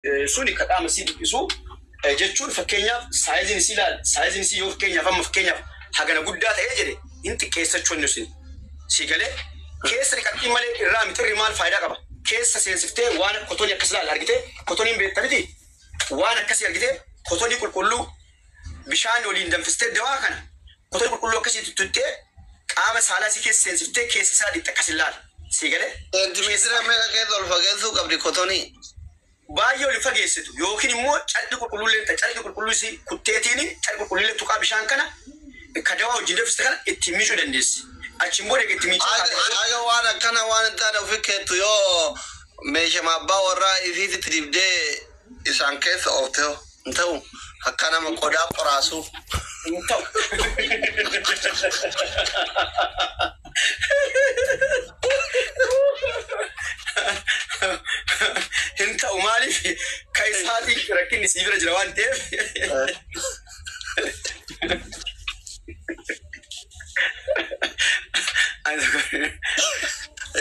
Suni ka qaama isii dhiphisu jechuun, fakkeenyaaf saayiziin isii ilaali. Saayiziin isii yoo fakkeenyaaf amma fakkeenyaaf hagana guddaa ta'ee jedhe, hin xiqqeessachuu inni sun. Si galee? Keessa dhiqattiin malee irraa mixirri maal faayidaa qaba? Keessa seensiftee waan akka kotonii akkas ilaali, argitee? Kotoniin beekta miti? Waan akkasii argitee, kotonii qulqulluu bishaan waliin danfistee, dawaa kana kotonii qulqulluu akkasii tuttuttee qaama saalaa isii keessa seensiftee keessa isaa dhiqxe, akkas ilaali. Si galee? Seentimeetira meeqa keessa ol fageessuu qabdi kotonii? Baay'ee ol hin fageessitu, yookiin immoo calqii qulqulluu illee, calqii qulqulluu isii kutteetiin calqii qulqulluu illee tuqaa bishaan kana ka dawaa wajjin danfiste kana ittiin miicuu dandeessi. Achiin booda itti miicuu kaate. Aga waan akkana waan hin taane ofi keettu, yoo meeshama abbaa warraa isiititti dibdee isaan keessa oofte hoo hin ta'u, akka nama qodaa qoraasuu? Hin ta'u. Hin ta'u, maaliif ka isaatiin rakkinni sii bira jira waan ta'eef.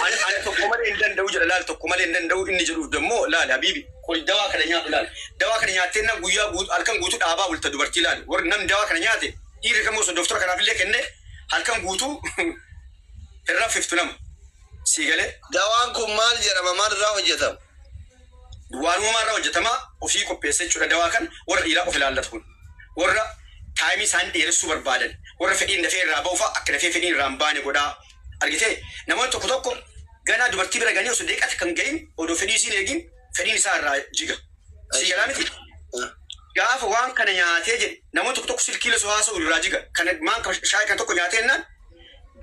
Ani tokko malee hin danda'u jedha, laal, tokko malee hin danda'u inni jedhuuf dammoo, laal habiibi, kuni dawaa kana nyaadhu, laal, dawaa kana nyaattee nam guyyaa guutuu, halkan guutuu dhaabaa bulta dubartii. Laal, warri namni dawaa kana nyaate, dhiirri kamuu osoo doktora kanaaf illee kenne, halkan guutuu hin raffiftu nama. Sii galee? Dawaan kun maal jedhama? Maal irraa hojjetama? Waan uumamaa irraa hojjetama, ofii qopheessa jechuudha. Dawaa kan warra dhiiraa of ilaallatu kun, warra time isaanii dheeressuu barbaadan, warra fedhiin dafee irraa ba'u fa'a, akka dafee fedhiin irraa hin baane godhaa. Argitee, namoonni tokko tokko ganaa dubartii bira ganii osoo deeqata kan gahin, odoo fedhii isiin eegin fedhiin isaa irraa jiga. Sii galaa miti? Gaafa waan kana nyaatee jedhe, namoonni tokko tokko silkii osoo haasa'u irraa jiga. Kana maan shaayii kan tokko nyaatee jennaan,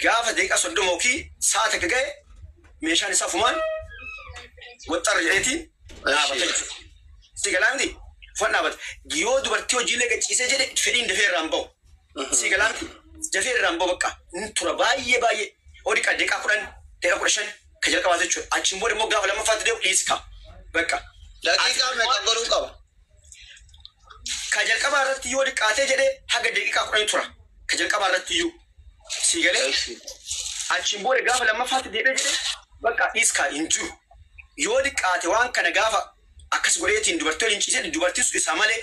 gaafa daqiiqaa 30 yookiin sa'a takka gahe, meeshaan isaa ofumaan waxxarra jedheetiin dhaabata jechuudha. Si galaa miti? Ufan dhaabata. Yoo dubartii hojiilee gachiisee jedhe, fedhiin dafee irraa hin bahu. Si galaa miti? Dafee irraa hin bahu, bakka. Hin tura baay'ee baay'ee. Odi daqiiqaa 10, daqiiqaa 15 ka jalqabaatu jechuudha. Achiin booda immoo gaafa lammaffaatti deemu dhiiska. Bakka. Daqiiqaa meeqa godhuu qaba? Ka jalqabaa irratti yoo diqqaatee jedhe, haga daqiiqaa 10 tura. Ka jalqabaa irratti iyyuu. Si galee? Achiin booda gaafa lammaffaatti deebi'ee jedhe, bakka dhiiskaa, hin jiru. Yoo diqqaate waan kana gaafa akkas godheetiin dubartii waliin ciisee, dubartiin sun isaa malee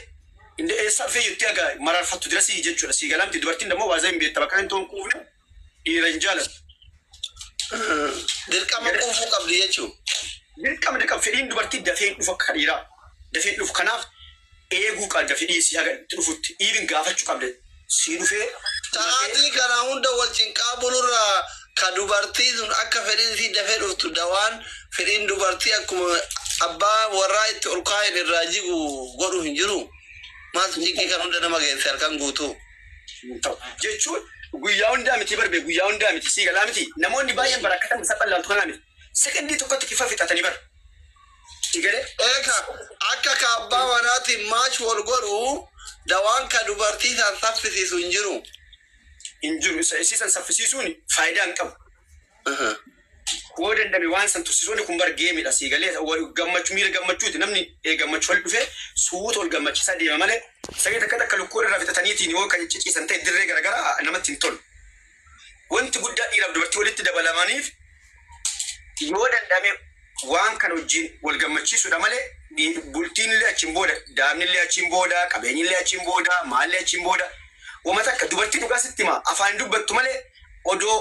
inde eessaa dhufee jettee aga mararfattu dirasii jechuudha. Si galamti? Dubartiin dammoo baazaa hin beekta, bakka hin toon quufne dhiira hin jaalatu. Dirqama quufuu qabdi jechuudha. Dirqama, dirqama, fedhiin dubartii dafee hin dhufu akka dhiiraa. Dafee hin dhufu, kanaaf eeguu qabda fedhii isii haga itti dhufutti. Even gaafachuu qabda. Sii dhufee. Sa'aatii kana hunda wal cinqaa bulurraa ka dubartii sun akka fedhiin isii dafee dhuftu, dawaan fedhiin dubartii akkuma abbaa warraa itti ol kaa'een irraa jigu godhu hin jiru. Maaltu cinqii kan hunda nama geesse halkan guutuu? Ta'u jechuun guyyaa hundaa miti barbe, guyyaa hundaa miti, sii galaa miti? Namoonni baay'een bara akkatan saphan laaltu kanaa miti. Sekondii tokkotti kifa fixatanii bara. Si galee? Eeka akka ka abbaa manaatiin maach wal godhu dawaan ka dubartii san saffisiisu hin jiru. Hin jiru. Isa isii san saffisiisuun faayidaa hin qabu. Yoo dandame waan san tursiisuun kun bar geemidha, sii galee? Gammachuu, miira gammachuuti, namni gammachuu wal dhufee suuta ol gammachiisaa deema malee, sagalee takka takka lukkuu irraa fixataniitiin yoo kan ciciisan ta'e, dirree garagaraa namatti hin tolu. Wanti guddaa dhiiraaf dubartii walitti dabalamaniif yoo danda'ame waan kana wajjin wal gammachiisuudha malee, bultiin illee achiin booda, daa'imni illee achiin booda, qabeenyi illee achiin booda, maalli achiin booda. Wama takka dubartii dhugaa sitti hima, afaan hin dubbattu malee, odoo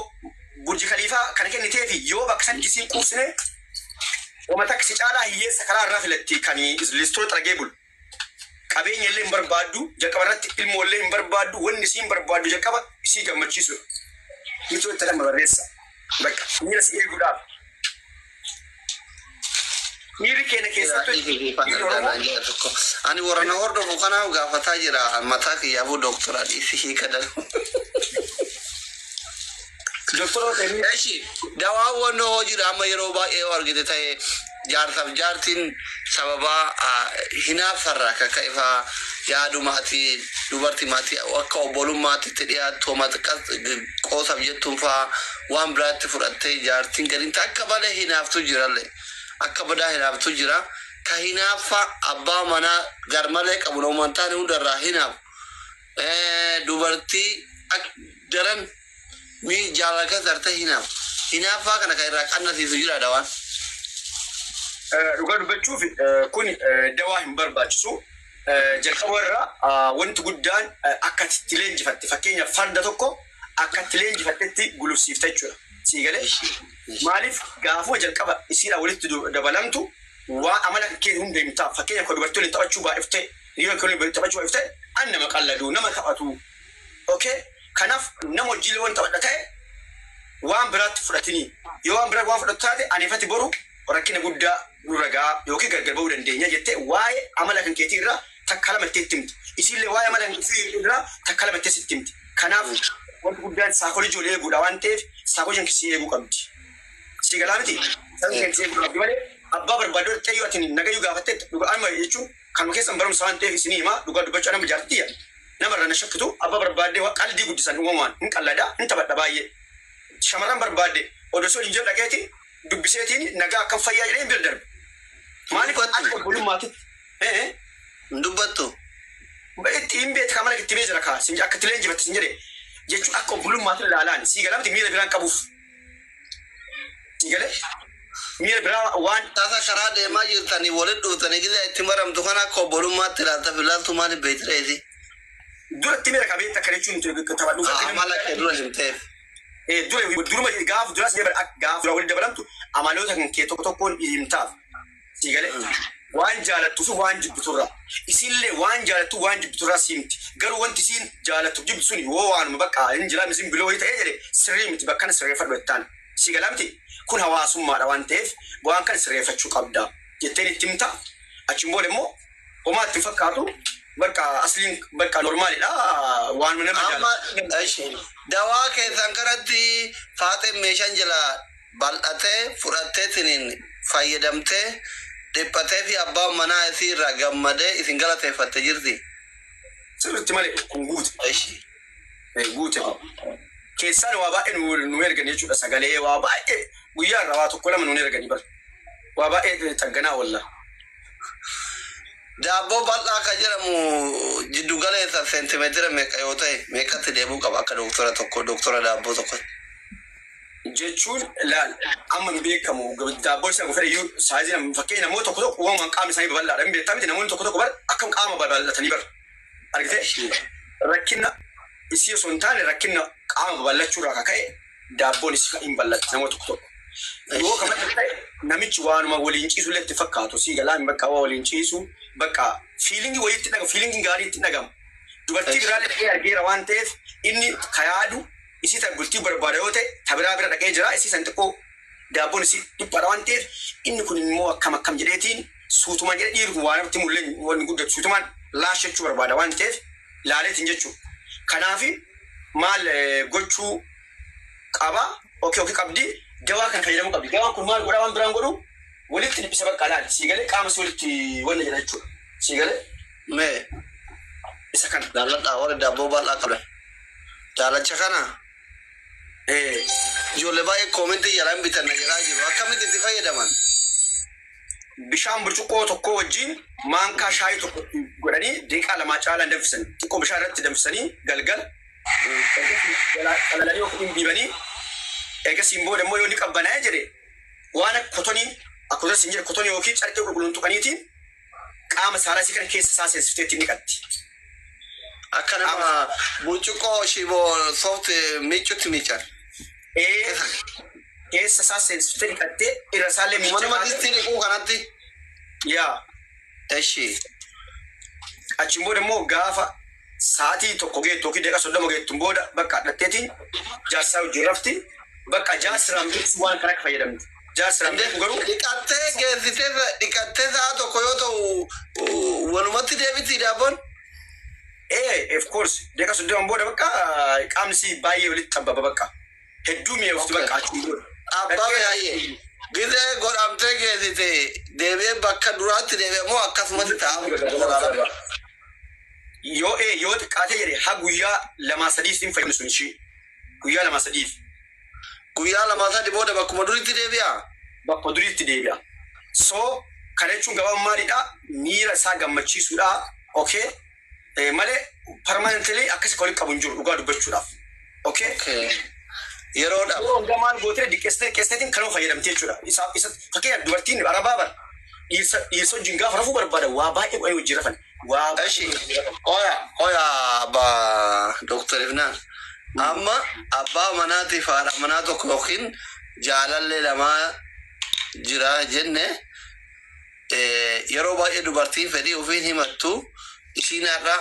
Burji Kaliifaa kana kenniteefi yoo bakka sanitti isiin quufsine, wama takka si caalaa hiyyeessa karaa irraa filatti kan listoo xaragee bulu. Qabeenya illee hin barbaaddu jalqaba irratti, ilmoo illee hin barbaaddu, wanni isiin barbaaddu jalqaba isii gammachiisuudha. Miti itti nama barreessa. Bakka miira si eeguudhaaf. Miirri keenya keessattuu dhiirri Oromoo Ani warra na hordofu kanaaf gaafataa jira. Mataa kiyyaafuu dooktora dhiisi hiika dalu. Doktora ta'e. Eshi, dawaan wannoo hoo jira? Amma yeroo baay'ee yoo argite ta'e, jaarsaaf jaartiin sababa hinaaffarraa akka ka'e faa, yaaduma ati dubartii maatii akka obbolummaatti itti dhiyaattu homa xiqqas qoosaaf jettuun faa waan biraatti fudhattee jaartiin gadiin akka malee hinaaftu jirallee, akka badaa hinaaftu jira. Ka hinaaffa abbaa manaa garmalee qabu, nama hin taane hundarraa hinaafu, dubartii ak daran mi jaalala keessa darte hinaafu, hinaaffaa kana kan irraa qannasiisu jira dawaan? Dhugaa dubbachuuf kun dawaa hin barbaachisu. Jalqaba irraa wanti guddaan akka itti leenjifatte, fakkeenyaaf farda tokko akka itti leenjifattetti gulufsiifta jechuudha. Sii galee? Maaliif gaafuma jalqaba isiidhaan walitti dabalamtu waa amala kee hunda himtaa. Fakkeenyaaf kan dubartii waliin taphachuu baay'ifte, hiriyoota kee waliin taphachuu baay'ifte, an nama qalladuu nama taphatu. Okay? Kanaaf nama wajjin waan taphadha ta'e waan biraatti fudhatini. Yoo waan biraa waan fudhatu taate aneefati boru rakkina guddaa nurra ga'a yookiin gargar ba'uu dandeenya jettee waa'ee amala kan keetii irraa takka lama itti himti. Isiillee waa'ee amala kan keetii irraa takka lama itti sitti himti. Kanaaf wanti guddaan saakolojii wal eeguudha waan ta'eef saakolojiin si eeguu qabdi. Si galaa miti? Saakolojiin si eeguu qabdi malee abbaa barbaadoo ta'e ati nagayyuu gaafattee dhugaa amma jechuun kanuma keessan barumsa waan ta'eef isinii himaa, dhugaa dubbachuu nama jaartiyya. Namarra na shakkitu, abbaa barbaaddee qaldii guddisan uumamaan hin qalladaa hin taphadha baay'ee. Shamarran barbaadde odoo osoo hin jedhu dhaqeeti dubbiseetiin nagaa akkam fayyaa jedhee hin bira darbe. Maaliif akka obbolummaatitti? Hin dubbattu. Itti hin beektu kamala itti bee jira kaa akka itti leenjifatte sin jedhe jechuun akka obbolummaatti ilaalaan sii galamti miira biraan qabuuf. Sii galee miira biraa waan Tasa karaa deemaa jirtanii walitti dhuftanii gizaa itti maramtu kana akka obbolummaatti ilaalta filaaltu maaliif beektireeti? Duratti miira qabeetta akka jechuun taphadhu. Amala kee dura himteef. Dura duruma gaaf duras gaaf dura walitti dabalamtu amaloota kan kee tokko tokkoon himtaaf. Sii galee waan jaalattuu fi waan jibbiturraa. Isiillee waan jaalattu waan jibbiturraa si himti. Garuu wanti isiin jaalattu jibbitu sun yoo waanuma bakka hin jiraa misin biloo wayii ta'ee jedhe sirrii miti, bakka kana sirreeffadhu jettaan. Sii galaa miti? Kun hawaasummaadha waan ta'eef waan kana sirreeffachuu qabda jetteen itti himta. Achiin booda immoo homaa itti fakkaatu, bakka asliin bakka normaalidha waan nama Amma jaalatu. Dawaa keessan kanatti faaxeen meeshaan jala bal'atee fudhattee siniin fayyadamtee dhiphatee fi abbaan manaa isii irraa gammadee isin galateeffatte jirti. Sirriitti malee kun guute. Ishi. Guute. Keessaan waa baay'ee nu ergan jechuudha, sagalee waa baay'ee guyyaa irraa waa tokko lama nu erganii bara. Waa baay'ee xagganaa walla. Daabboo bal'aa kan jedhamu jiddu galeessa seentimeetira meeqa yoo ta'e meeqatti deemuu qaba akka doktora tokko doktora daabboo tokko? Jechuun laal amma hin beekamu, daabboo isa fedhe iyyuu saayizii, fakkeenya namoota tokko tokko uumamaan qaamni isaanii babal'aadha, hin beektaa miti? Namoonni tokko tokko bara akkam qaama babal'atanii bara argitee rakkina isii osoo hin taane rakkina qaama babal'achuurraa akka ka'e daabboon isii hin bal'atti namoota tokko tokko. Yoo kamatti ta'e namichi waanuma waliin ciisu illee itti fakkaatu, sii galaa hin bakka waa waliin ciisu bakka feelingii wayiitti dhagamu, feelingiin gaarii itti dhagamu. Dubartii biraallee dhaqee argeera waan ta'eef inni kayaadu isii tan bultii barbaada yoo ta'e ta biraa bira dhaqee jira, isii san xiqqoo daabboon isii dhiphaadha waan ta'eef inni kun immoo akkam akkam jedheetiin suutumaan jedhe, dhiirri kun waan namatti mul'een wanni guddatu suutumaan laashachuu barbaada waan ta'eef laaleetiin jechuudha. Kanaafi maal gochuu qaba? Okay, qabdi dawaa kana fayyadamuu qabdi. Dawaan kun maal godhaa? Waan biraan godhu walitti dhiphisa bakka laali. Sii galee? Qaama si walitti wanna jedha jechuudha. Sii galee? Mee isa kana. Jaalladhaa warri daabboo bal'aa qabdan. Jaalacha kana ijoollee baay'ee koomentii jalaan bitanna jedhaa jiru. Akkamitti itti fayyadaman? Bishaan burcuqqoo tokko wajjin maankaa shaayii tokko godhanii daqiiqaa 2 caalaa danfisan. Xiqqoo bishaan irratti danfisanii galgala qalalanii yookiin diibanii eegasiin booda immoo yoo inni qabbanaa'ee jedhe waan akka kotonii akkuma isin jedhe kotonii yookiin carqee qulqulluun tuqaniitiin qaama saalaa isii kana keessa isaa seensifteetti ittiin dhiqatti. Akka nama burcuqqoo shiboo soft miicutti miican. Ee, keessa isaa seensiftee dhiqattee irra isaallee Manuma miicaa. Distii dhiquu kanatti. Yaa. Eshi. Achiin booda immoo gaafa sa'aatii 1 geettu yookiin daqiiqaa 30 geettuun booda bakka hadhatteetiin jaarsaa wajjin rafti. Bakka jaarsiraan beektu waan kana akka fayyadamti. Jaarsiraan beeku garuu Dhiqattee geessitee dhiqattee sa'a 1 yoo ta'u walumatti deebiti daabboon. Ee, of course, daqiiqaa 30 booda bakka qaamni si baay'ee walitti xabbaba, bakka hedduu mi'eefti bakka achiin booda. Abbaa baay'ee. Gizee godhamtee geessite deebi'ee bakka duraatti deebi'e moo akkasumatti ta'a? Yoo yoo xiqqaatee jedhe haa guyyaa 2 3 siin fayyadamtu sun ishii guyyaa 2 3f. Guyyaa 2 3 booda bakkuma duriitti deebi'a. Bakka duriitti deebi'a. So kana jechuun gabaabummaa maalidha? Miira isaa gammachiisuudha. Okay? Malee permanently akkasi walitti qabu hin jiru dhugaa dubbachuudhaaf. Okay? Okay. Yeroodhaaf. Yeroo hundaa maal gootee dhiqeessitee dhiqeessiteetiin kanuma fayyadamte jechuudha. Isa fakkeenyaaf dubartiin arabaa bara Dhiirsa wajjin gaafa rafuu barbaada waa baay'ee godhanii wajjin rafan. Waa Eshi, oya, oya, abbaa Dooktar Ifnaan. Amma abbaa manaatiif haadha manaa tokko yookiin jaalallee lamaa jira jenne, yeroo baay'ee dubartiin fedhii ofiin himattu, isiin har'a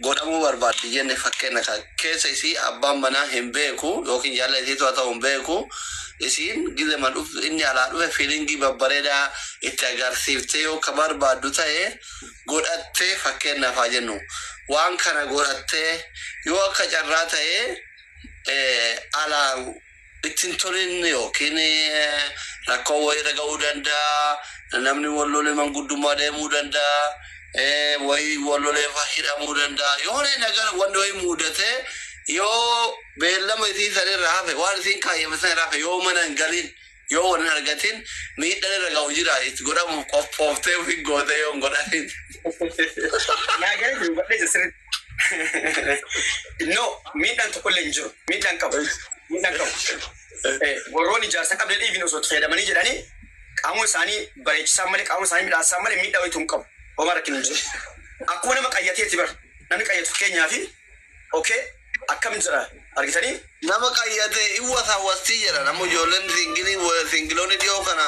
godhamuu barbaaddi jenne. Fakkeenya keessa isii abbaan manaa hin beeku yookiin jaalala isiitu haa ta'u hin beeku. Isiin gizema dhufu inni alaa dhufe feeling babbareedaa itti agarsiiftee yoo ka barbaaddu ta'e godhattee, fakkeenyaaf haa jennu, waan kana godhattee yoo akka carraa ta'e alaa ittiin tolin yookiin rakkoo wayii irra ga'uu danda'a, namni wal lolee manguddummaa deemuu danda'a, wayii wal lolee hidhamuu danda'a. Yoo nagar wanni wayii mudate, yoo beellama isii sanirra hafe, waan isiin kaayyame sanirra hafe, yoo mana hin galin, yoo waan hin argatin, miidhaan irra ga'u jira itti godhamuuf qophooftee ofii gootee yoo hin godhatin? Naa galee jiru badhee jira sirriitti. No, miidhaan tokkollee hin jiru. Miidhaan qabu. Miidhaan qabu. Warroonni ijaarsa qabdan dhiifni osoo itti fayyadamanii jedhanii qaamuma isaanii bareechisaa malee, qaamuma isaanii midhaassaa malee, miidhaa wayitu hin qabu. Homaa rakkina hin jiru. Akkuma nama qayyateeti bara. Namni qayyatu fakkeenyaa fi okay akkam jedha argitanii. Nama qayyate iwwasaawwastii jedha. Nama ijoolleen single, singleoonni dhiyoo kana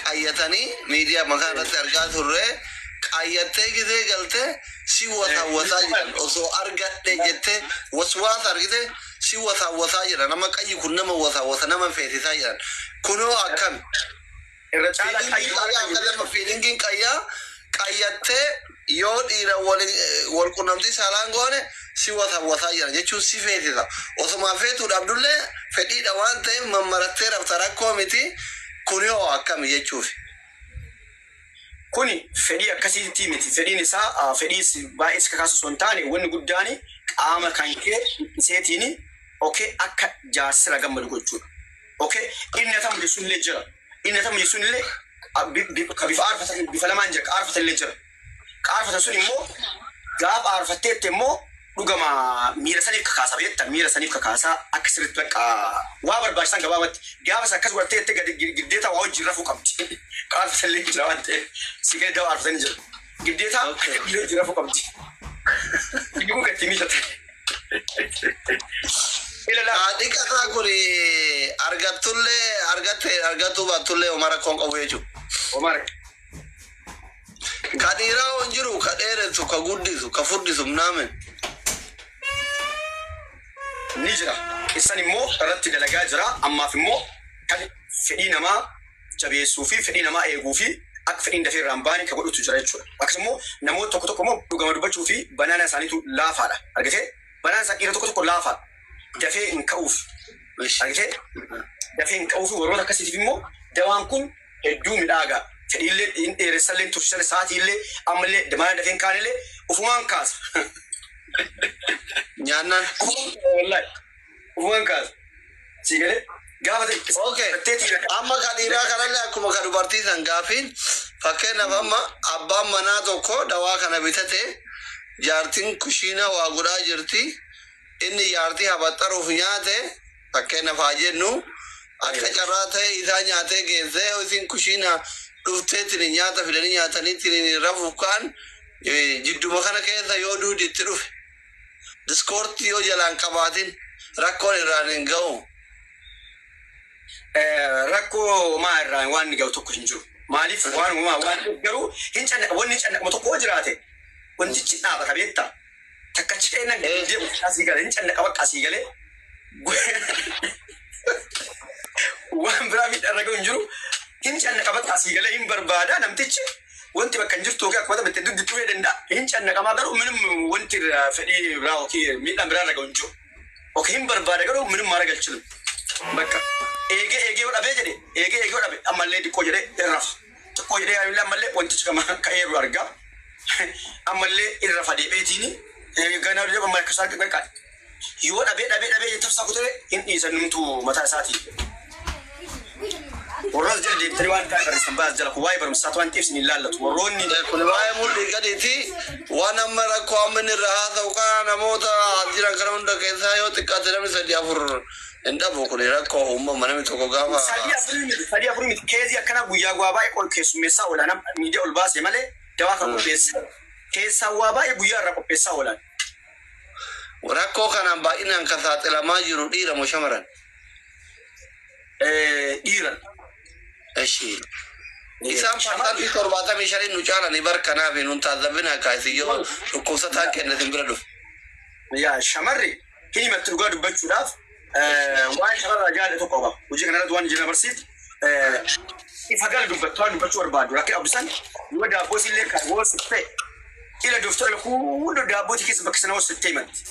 qayyatanii miidiyaa makaa irratti argaa turre, qayyattee gisee galtee si wasaawwasaa jedhan, osoo argadhe jettee waswaasa argite si wasaawwasaa jedha. Nama qayyi kun nama wasaawwasa, nama feesisaa jedhan. Kunoo akkam? Irra caalaa Feelingiin qayyaa akka nama feelingiin qayyaa qayyattee yoo dhiira wal qunnamtii saalaan goone si wasaawwasaa jira jechuun si feesisa. Osuma feetuu dhabdullee fedhiidha waan ta'eef mammarattee rafta, rakkoo miti. Kun yoo akkami jechuuf. Kuni fedhii akkasiitii miti. Fedhiin isaa fedhii baay'ee si kakaasu osoo hin taane, wanni guddaan qaama kan kee iseetiin okay akka jaarsira gammadu gochuudha. Okay, inni natamu jechuun illee jira. Inni natamu jechuun illee ka bifa aarfatan bifa lamaan jira, ka aarfatan illee jira. Ka aarfatan sun immoo gaafa aarfatteetti immoo dhugama miira saniif kakaasa beekta, miira saniif kakaasaa akka sirriitti bakka waa barbaachisan gabaabatti gaafa isa akkas godhatteetti gadi giddeeta waa wajjin rafuu qabdi. Ka aarfatan illee jira waan ta'eef si gadi dawa aarfatan jira. Giddeeta illee wajjin rafuu qabdi. Inni kun gatti miidhata. Ilala. Dhiqataa kun argattullee argatte argattuu baattullee homaa rakkoon qabu jechuudha. Omar. Ka dhiiraa hin jiru, ka dheeressu, ka guddisu, ka furdisu naamen? Ni jira. Isan immoo irratti dalagaa jira. Ammaaf immoo kan fedhii namaa jabeessuu fi fedhii namaa eeguu fi akka fedhiin dafee irraa hin baane ka godhutu jira jechuudha. Akkasumas immoo namoota tokko tokko immoo dhugama dubbachuu fi banaana isaaniitu laafaadha. Argitee? Banaan isaa dhiira tokko tokko laafaadha. Dafee hin ka'uuf. Argitee? Dafee hin ka'uuf, warroota akkasiitiif immoo dawaan kun hedduu midhaagaa. Fedhiillee hin dheeressallee, tursiisallee, sa'aatiillee ammallee mana dafee hin kaanillee ufumaan kaasa. Nyaannaan. Wallahi. Ufumaan kaasa. Si galee? Gaafa ta'e. Okay. Amma ka dhiiraa kanallee akkuma ka dubartii san gaafiin, fakkeenyaaf amma abbaan manaa tokko dawaa kana bitate, jaartiin kushiinaa waa godhaa jirti. Inni jaartii habaxxaruuf nyaate, fakkeenyaaf haa jennu, akka carraa ta'e isaa nyaatee geessee isin kushiinaa dhufteetiin nyaata fidanii nyaataniitiin rafuuf ka'an, jidduma kana keessa yoo duudi itti dhufe, diskoortii yoo jalaan qabaatin, rakkoon irraan hin ga'u? Rakkoo maa irraan waan inni ga'u tokko hin jiru. Maaliif waan uumamaa waan garuu hin canna wanni cannaqamu tokko yoo jiraate wantichi dhaabata beektaa. Takka ceena deemu asii galee hin cannaqa bakka asii galee waan biraa miidhaan irra ga'u hin jiru. Hin cannaqa bakka asii galee hin barbaada namtichi, wanti bakka hin jirtu yookiin akkuma ta'e dugdi dhufee danda'a. Hin cannaqamaa garuu minim wanti fedhii biraa yookiin miidhaan biraa irra ga'u hin jiru. Yookiin hin barbaada garuu minim maara galchinu. Bakka eegee eegee yoo dhabee jedhe, eegee eegee yoo dhabe, ammallee xiqqoo jedhee irra rafa. Xiqqoo jedhee ammallee wantichi kama ka'eeru argaa. Ammallee irra rafa deebi'eetiini ganaa jedhu amma akkas arga qaqqaadha. Yoo dhabee dhabee dhabee tafsaa kutee hin dhiisan numtuu mataa isaatii. Warroota jala deemtanii waan ta'an barreessan baas jala kun waa'ee barumsaatu waan ta'eef isin hin laallatu. Warroonni Kun waa'ee mudhii gadiiti. Waan amma rakkoo amma inni irra haasa'u kana namoota as jiran kana hunda keessaa yoo xiqqaate namni sadii afur Hin dhabu kun rakkoo uumama namni tokko gaafa. Sadii afurii miti, sadii afurii miti. Keezii akkanaa guyyaa waa baay'ee ol keessummeessaa oola. Nama miidiyaa ol baase malee dawaa kan qopheesse. Keessaa waa baay'ee guyyaa irraa qopheessaa oolan. Rakkoo kanaan baay'inaan kan saaxilamaa jiru dhiira moo shamaran? Dhiira. Eshi. Isaan 75% nu caalanii bar kanaaf nun taazabina kaasi yoo dhukkubsataan kennatin bira dhufe. Yaa shamarri hin himatti dhugaa dubbachuudhaaf waan shamarraa jaalladhu tokko qaba. Hojii kanarratti waan jina barsiiftu ifa gala dubbattu waan dubbachuu barbaadu. Rakkoo abdisan yoo daabboo illee kan hoositte ila doftora hunda daabbootii keessa bakka sana hoositte himatti.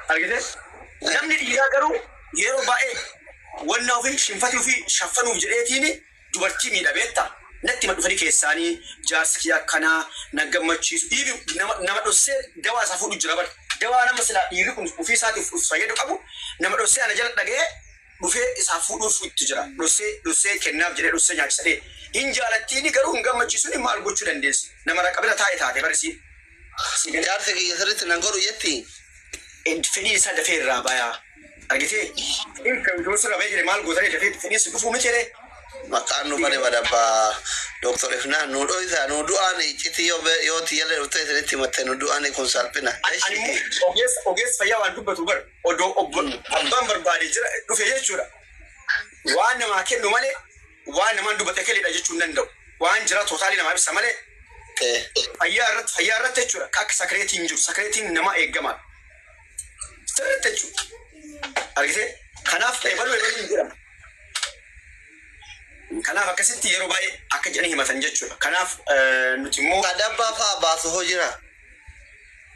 Argite? Namni dhiiraa garuu yeroo baay'ee wanna ofii shinfatii ofii shaffanuuf jedheetiin dubartii miidha beektaa? Natti hima dhufanii keessaanii jaarsi kiyya akkanaa na gammachiisu. Dhiirri nama dhossee dawaa isaa fuudhu jira bara. Dawaa nama silaa dhiirri kun ofii isaatiif of fayyadu qabu nama dhossee ana jala dhaga'ee dhufee isaa fuudhuuf itti jira. Dhossee dhossee kennaaf jedhee dhossee nyaachisa. Hin jaalattiini garuu hin gammachiisuun maal gochuu dandeessi? Nama raqabina taa'e taate barsiin. Jaarsi kiyya sirriitti nan godhu jetti. Fedhiin isaa dafee irraa bayaa. Argitee? Inni kan iddoo sirra bahee jire maal gootanii dafee fedhiin si dhufuu miti jedhee. Maqaan nu bane badabbaa Dooktor Ifnaan nu dhoysa nu du'aan iccitii yoo tiyyallee dhuftee isinitti himatte nu du'aan kun salphina. Ani immoo ogeessa fayyaa waan dubbatu bar odoo abbaan barbaade jira dhufe jechuudha. Waan namaa kennu malee waan namaan dubbate kelleedha jechuu hin danda'u. Waan jira tootaalii namaa ibsa malee fayyaa irratti jechuudha. Akka sakireetiin jiru sakireetiin nama eeggamaadha. Sirriitti jechuudha. Argitee? Kanaaf eebaluu eebaluu hin jedhamu. Kanaaf akkasitti yeroo baay'ee akka jedhanii himatan jechuudha. Kanaaf nuti immoo. Dabbaa fa'aa baasu hoo jira?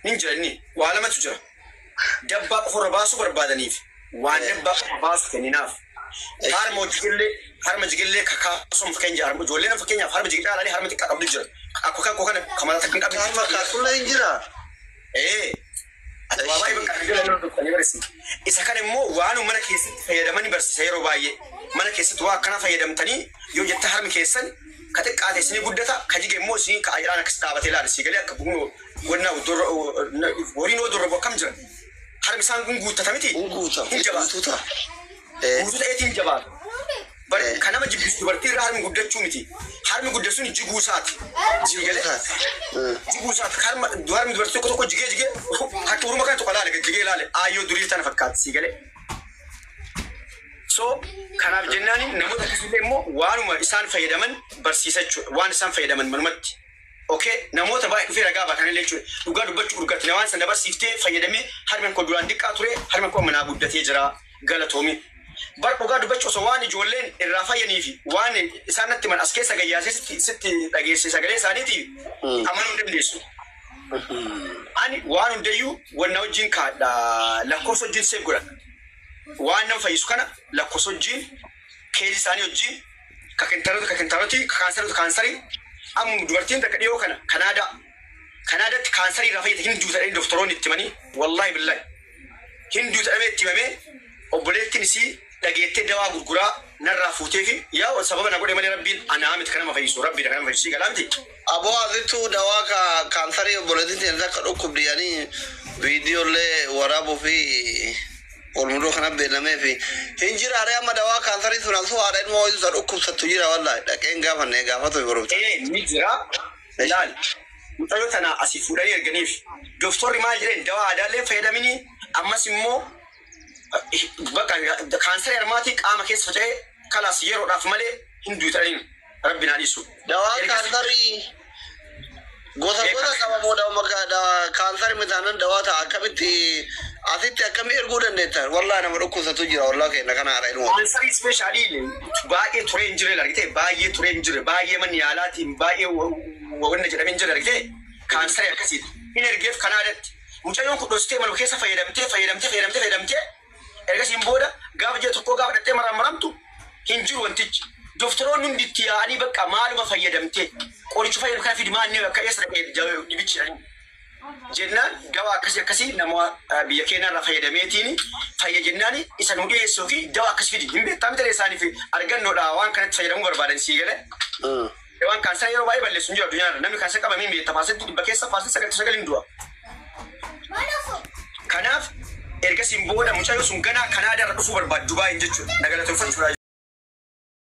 Ni jira inni waa lamatu jira. Dabbaa qofarra baasuu barbaadaniif waan dabbaa qofa baasu kenninaaf. Harma jigillee kakaasuun fakkeenya harma ijoolleen fakkeenyaaf harma jigillee alaalee harma xiqqaa qabdu jira. Akka kan kana kamara takka hin qabne. Harma kaasullee hin jira. Ee. Waa baay'ee bakka argaa jirru barsiisa. Isa kan immoo waan mana keessatti fayyadamanii barsiisa yeroo baay'ee. Mana keessatti waa akkana fayyadamtanii yoo jette harmi keessan ka xiqqaate isinii guddata ka jige immoo isinii ka ayiraan akkas dhaabatee ilaala sii galee akka bugnu wannaa horiin oo dorrobu akkam jira. Harmi isaan kun guuttata miti. Guuta. Hin jabaatu. Guutuu ta'eetiin jabaatu. Kan nama jibbisu dubartii irraa harmi guddachuu miti. Harmi guddasuun jiguu isaati. Jiguu isaati. Harmi dubartii tokko tokko jigee jigee harka uruma kana tokko laale jigee laale aayyoo durii tana fakkaatti sii galee. So kanaaf jennaan namoota akkasii immoo waanuma isaan fayyadaman barsiisa jechuudha. Waan isaan fayyadaman manumatti. Okay, namoota baay'ee dhufee ragaa ba'a kanallee jechuudha. Dhugaa dubbachuu dhugaatti waan sana barsiiftee fayyadamee harmi koo duraan xiqqaa ture harmi koo manaa guddatee jira galatoomi. Bar dhugaa dubbachuu osoo waan ijoolleen irraa fayyanii fi waan isaan natti man as keessa gayyaasee sitti dhageesse sagalee isaaniitiif amanuu hin dandeessu. Ani waan hundayyuu wanna wajjin kaadha lakkoofsa wajjin seef godhadha. Waan nama fayyisu kana lakkoofsa wajjin keezii isaanii wajjin ka kintarooti ka kaansarooti kaansarii amma dubartiin takka dhiyoo kana Kanaadaatti kaansarii irraa fayyite hin duuta jedhanii doktoroonni itti himanii wallaahi billaahi hin duuta jedhamee itti himamee obboleettiin isii dhageettee dawaa gurguraa narraa fuutee fi yaa sababa na godhe malee rabbiin anaa miti kan nama fayyisu rabbiidha kan nama fayyisu galaa miti. Aboo asittuu dawaa kaansarii obboleettiin ta'e akka dhukkubdiyanii viidiyoolee waraabuu fi olmudoo kana beellamee fi hin jira haree amma dawaa kaansarii sun asuu haadha ilmoo hojii isa dhukkubsattu jira wallaahi dhaqeen gaafanne gaafatu borumta. Ee ni jira laal mucayyoo tana asii fuudhanii erganiif doktorri maal jedheen dawaa aadaallee fayyadaminii ammas immoo bakka kaansarii harmaatii qaama keessa faca'ee kalaas yeroodhaaf malee hin duutaniin rabbi naa dhiisu. Dawaa kaansarii gosa gosa qabamoo dawaa kaansarii mitaanan dawaa ta'a akkamitti asitti akkamii erguu dandeettan wallaahi nama dhukkubsatu jira wallaahi kenna kana haadha ilmoo. Kaansarii ispeeshaalii baay'ee turee hin jirre argitee baay'ee turee hin jirre baay'ee manni yaalaatiin baay'ee wanna jedhamee hin jirre argitee kaansarii akkasiiti. Hin ergeef Kanaadaatti mucayyoon kun dhostee manuma keessa fayyadamtee fayyadamtee fayyadamtee fayyadamtee ergasiin booda gaafa ji'a tokkoo gaafa dhattee maramtu hin jiru wantichi. Doktoroonni hundi itti yaa'anii bakka maaluma fayyadamtee qoricha fayyadamu kana fidi maal inni bakka eessa dhaqee dhibichi jedhanii. Jennaan dawaa akkasii akkasii nama biyya keenya irraa fayyadameetiin fayya jennaan isa nu dhiyeessuu fi dawaa akkasii fidi hin beektaa miti isaaniif argannoodha waan kanatti fayyadamuu barbaadan sii galee. Dawaan kaansara yeroo baay'ee balleessu hin jiru addunyaarra. Namni kaansara qabamee hin beekta. Paarsentii 100 keessa 99% hin du'a. Kanaaf ergasiin booda mucayyoo sun ganaa Kanaadaarra dhufuu barbaaddu Dubaayin jechuudha. Na galateeffachuudha.